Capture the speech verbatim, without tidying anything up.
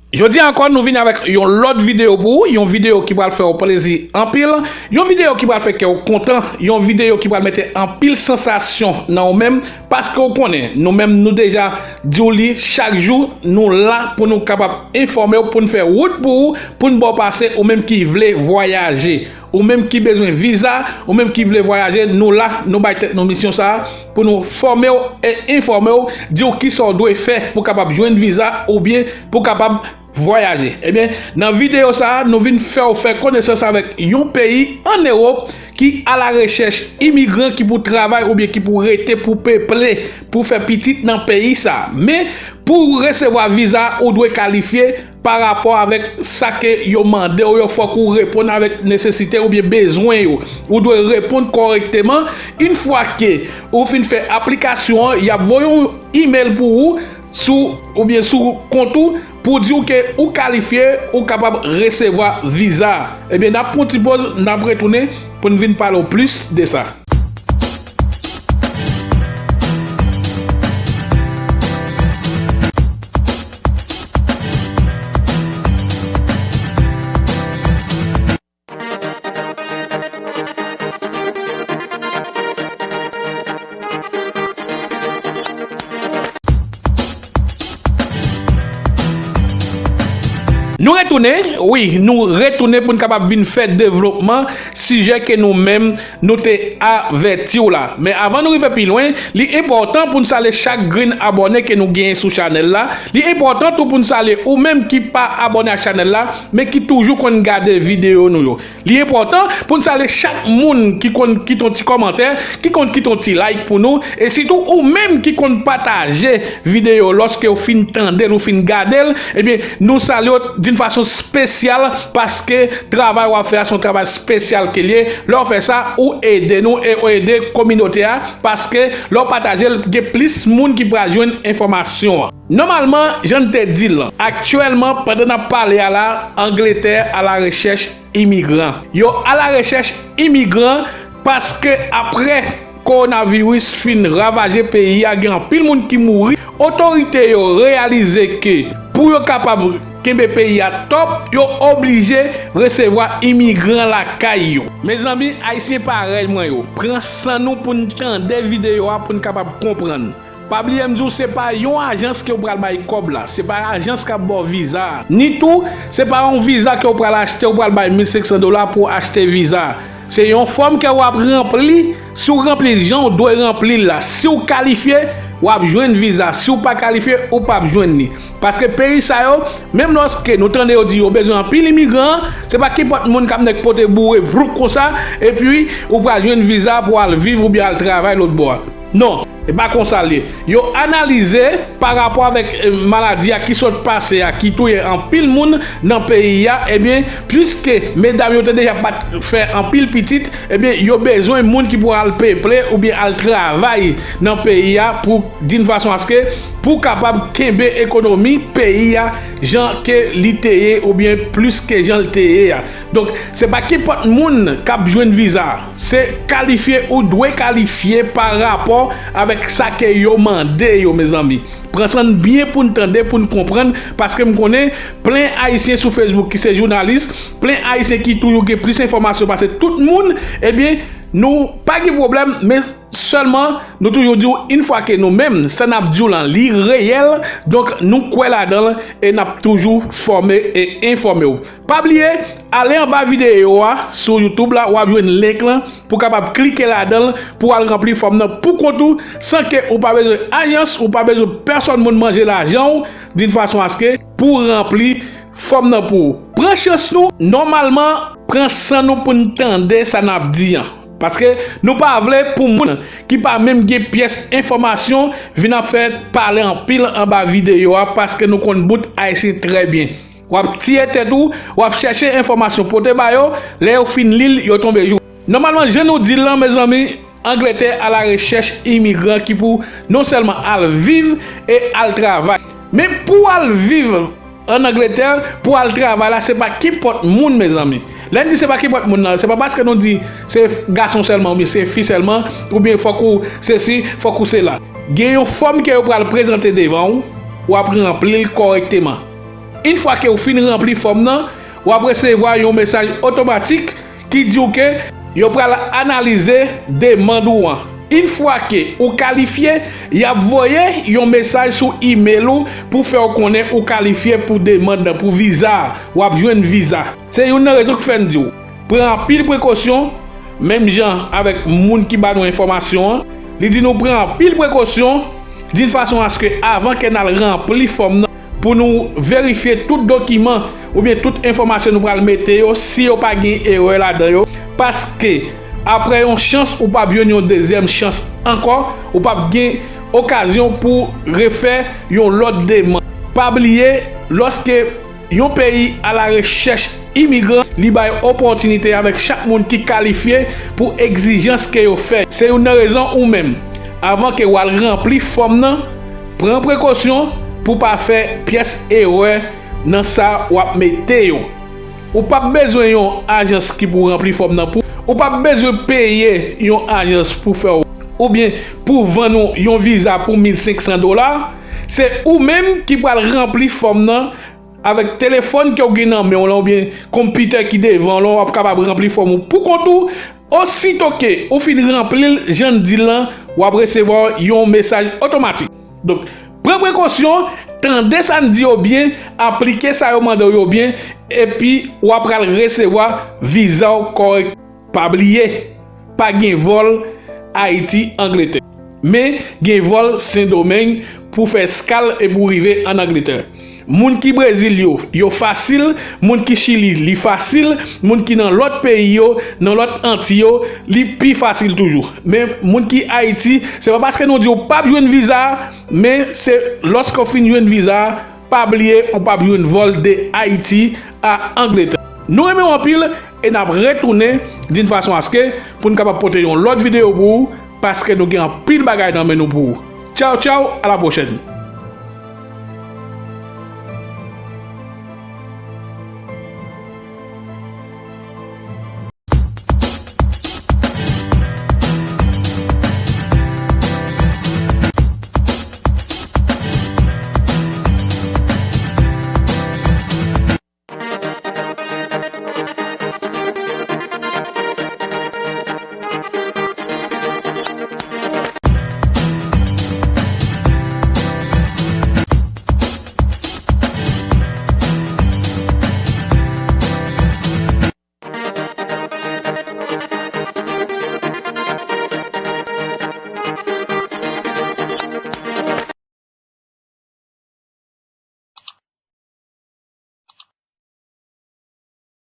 Jodi a ankò, nou vini avèk yon lòt videyo pou ou, yon videyo ki pral fè w plezi anpil, yon videyo ki pral fè kè w kontan, yon videyo ki pral mete anpil sansasyon nan ou menm, paske w konnen, nou menm nou deja di w li chak jou, nou la pou nou kapab enfòme w, pou n fè wout pou ou, pou n ba w pase, ou menm ki vle vwayaje. Ou menm ki bezwen viza, ou menm ki vle vwayaje, nou la, nou bay tèt nou misyon sa a pou nou fòme w e enfòme w, di w kisa w dwe fè pou kapab jwenn viza oubyen pou kapab vwayaje. Ebyen, nan videyo sa a, nou vin fè w fè konesans avèk yon peyi ann Ewòp ki alarechèch imigran ki pou travay oubyen ki pou rete pou peple, pou fè pitit nan peyi sa a. Men, pou w resevwa viza, ou dwe kalifye pa rapò avèk sa ke yo mande w yo, fòk ou reponn avèk nesesite oubyen bezwen yo. Ou dwe reponn kòrèkteman. Yon fwa ke ou fin fè aplikasyon an, y ap voye yon imèl pou ou sou, oubyen sou kont ou pou di w ke ou kalifye, ou kapab resevwa viza a. Ebyen, n ap pran yon ti poz, n ap retounen pou n vin pale w plis de sa. Nou retounen, wi, nou retounen pou n kapab vin fè devlopman sijè ke nou menm nou te avèti w la. Men avan nou rive pi lwen, li enpòtan pou n salye chak grenn abòne ke nou genyen sou chanèl la. Li enpòtan tou pou n salye ou menm ki pa abòne ak chanèl la, men ki toujou konn gade videyo nou yo. Li enpòtan pou n salye chak moun ki konn kite yon ti kòmantè, ki konn kite yon ti like pou nou, e sitou ou menm ki konn pataje videyo lòske w fin tande l, ou fin gade l, ebyen, nou salye w d'une façon spéciale paske travay w ap fè a se yon travay espesyal ke l ye. Lè w fè sa, ou ede nou e ou ede kominote a, paske lè w pataje l, gen plis moun ki pral jwenn enfòmasyon an. Nòmalman, jan n te di l, aktyèlman, pandan n ap pale a la, Angletè alarechèch imigran. Yo alarechèch imigran paske apre kowonaviris fin ravaje peyi a, gen anpil moun ki mouri. Otorite yo reyalize ke pou yo kapab kenbe peyi a top, yo oblije resevwa imigran lakay yo. Mezanmi, Ayisyen parèy mwen yo, pran san nou pou n tande videyo a pou n kapab konprann. Pa bliye m di w, se pa yon ajans ke w pral bay kòb la, se pa ajans k ap ba w viza a. Ni tou, se pa yon viza ke w pral achte, w pral bay mil senk san dola pou w achte viza a. Se yon fòm ke w ap ranpli, si w ranpli l jan w dwe ranpli l la, si w kalifye, w ap jwenn viza, si w pa kalifye, ou p ap jwenn li. Paske peyi sa yo, menm lòske nou tande yo di yo bezwen anpil imigran, se pa kenpòt moun k ap nèk pote boure brouk konsa, epi ou pral jwenn viza pou w al viv oubyen al travay lòt bò a. Non, e pa konsa l ye. Yo analize pa rapò avèk, eh, maladi a ki sot pase a, ki touye anpil moun nan peyi a, ebyen, piske medam yo te deja pa t fè anpil pitit, ebyen, yo bezwen moun ki pou al peple oubyen al travay nan peyi a pou, d'une façon à ce que, pou kapab kenbe ekonomi peyi a jan ke li te ye oubyen plis ke jan l te ye a. Donk, se pa kenpòt moun k ap jwenn viza. Se kalifye, ou dwe kalifye pa rapò avèk sa ke yo mande yo, mezanmi. Pran san n byen pou n tande, pou n konprann, paske m konnen plen Ayisyen sou Facebook ki se jounalis, plen Ayisyen ki toujou gen plis enfòmasyon pase tout moun, ebyen, nou pa gen pwoblèm, men sèlman, nou toujou di w, yon fwa ke nou menm, sa n ap di w lan, li reyèl, donk nou kwè ladan l e n ap toujou fòme e enfòme w. Pa bliye, ale anba videyo a sou YouTube la, w ap jwenn link lan pou w kapab klike ladan l pou w al ranpli fòm nan pou kont ou, san ke ou pa bezwen ajans, ou pa bezwen pèsòn moun manje lajan w, d'une façon à ce que, pou w ranpli fòm nan pou ou. Pran chans nou, nòmalman, pran san nou pou n tande sa n ap di an. Paske nou pa vle pou moun ki pa menm gen pyès enfòmasyon vin ap fè pale anpil anba videyo a, paske nou konn bout Ayisyen trè byen. W ap tiye tèt ou, w ap chèche enfòmasyon pote ba yo, lè yo fin li l, yo tonbe jou. Nòmalman, jan nou di l lan, mezanmi, Angletè alarechèch imigran ki pou non sèlman al viv e al travay. Men pou w al viv ann Angletè, pou w al travay la, se pa kenpòt moun, mezanmi. Lè n di se pa kenpòt moun nan, se pa paske nou di se gason sèlman, oubyen se fi sèlman, oubyen fòk ou sesi, fòk ou sela. Gen yon fòm ke yo pral prezante devan w, w ap ranpli l kòrèkteman. Yon fwa ke ou fin ranpli fòm nan, w ap resevwa yon mesaj otomatik ki di w ke yo pral analize demann ou an. Yon fwa ke ou kalifye, y ap voye yon mesaj sou imèl ou pou fè w konnen ou kalifye pou demann nan, pou viza a, w ap jwenn viza. Se youn nan rezon ki fè n di w, pran anpil prekosyon, menm jan avèk moun ki ba nou enfòmasyon an, li di nou pran anpil prekosyon, d'une façon à ce que avan ke n al ranpli fòm nan, pou nou verifye tout dokiman oubyen tout enfòmasyon nou pral mete yo, si yo pa gen erè ladan yo, paske apre yon chans, ou p ap jwenn yon dezyèm chans ankò, ou p ap gen okazyon pou refè yon lòt demann. Pa bliye, lòske yon peyi alarechèch imigran, li bay opòtinite avèk chak moun ki kalifye pou egzijans ke yo fè. Se youn nan rezon ou menm, avan ke w al ranpli fòm nan, pran prekosyon pou pa fè pyès erè nan sa w ap mete yo. Ou p ap bezwen yon ajans ki pou ranpli fòm nan pou ou. Ou p ap bezwen peye yon ajans pou fè w, oubyen pou vann ou yon viza pou mil senk san dola. Se ou menm ki pral ranpli fòm nan avèk telefòn ke w gen nan men w lan oubyen konpitè ki devan w lan, w ap kapab ranpli fòm ou pou kont ou. Osito ke ou fin ranpli l jan n di l lan, w ap resevwa yon mesaj otomatik. Donk, pran prekosyon, tande sa n di yo byen, aplike sa yo mande w yo byen, epi w ap pral resevwa viza w kòrèk. Pa bliye, pa gen vòl Ayiti-Angletè. Men gen vòl Sendomeng pou fè eskal epi w rive ann Angletè. Moun ki Brezil yo, yo fasil, moun ki Chili, li fasil, moun ki nan lòt peyi yo, nan lòt Anti yo, li pi fasil toujou. Men moun ki Ayiti, se pa paske nou di w p ap jwenn viza a, men se lòske w fin jwenn viza a, pa bliye, ou p ap jwenn vòl de Ayiti a Angletè. Nou renmen w anpil e n ap retounen d'une façon à ce que pou n kapab pote yon lòt videyo pou ou, paske nou gen anpil bagay nan men nou pou ou. Tchaw, tchaw, à la prochaine.